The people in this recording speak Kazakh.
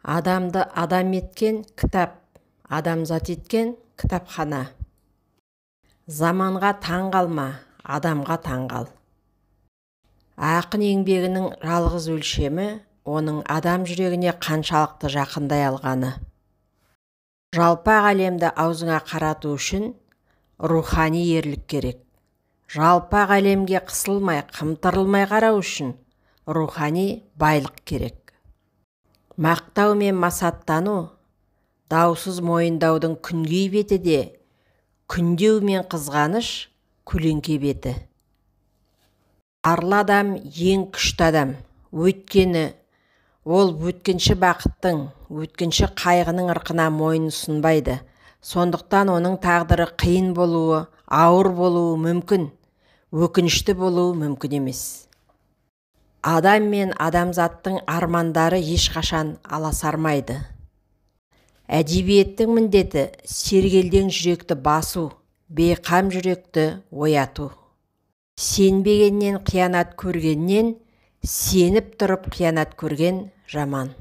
Адамды адам еткен кітап, адамзат еткен кітапхана. Заманға таң қалма, адамға таң қал. Ақын еңбегінің жалғыз өлшемі оның адам жүрегіне қаншалықты жақындай алғаны. Жалпақ әлемді аузыңа қарату үшін рухани ерлік керек. Жалпақ әлемге қысылмай, қымтырылмай қарау үшін рухани байлық керек. Мақтау мен масаттану даусыз мойындаудың күнгей беті де, күндеу мен қызғаныш көлеңке беті. Арлы адам ең күшті адам, өйткені ол өткінші бақыттың, өткінші қайғының ырқына мойын ұсынбайды. Сондықтан оның тағдыры қиын болуы, ауыр болуы мүмкін, өкінішті болуы мүмкін емес. Адам мен адамзаттың армандары ешқашан аласармайды. Әдебиеттің міндеті сергелдең жүректі басу, бейқам жүректі ояту. Сенбегеннен қиянат көргеннен, сеніп тұрып қиянат көрген жаман.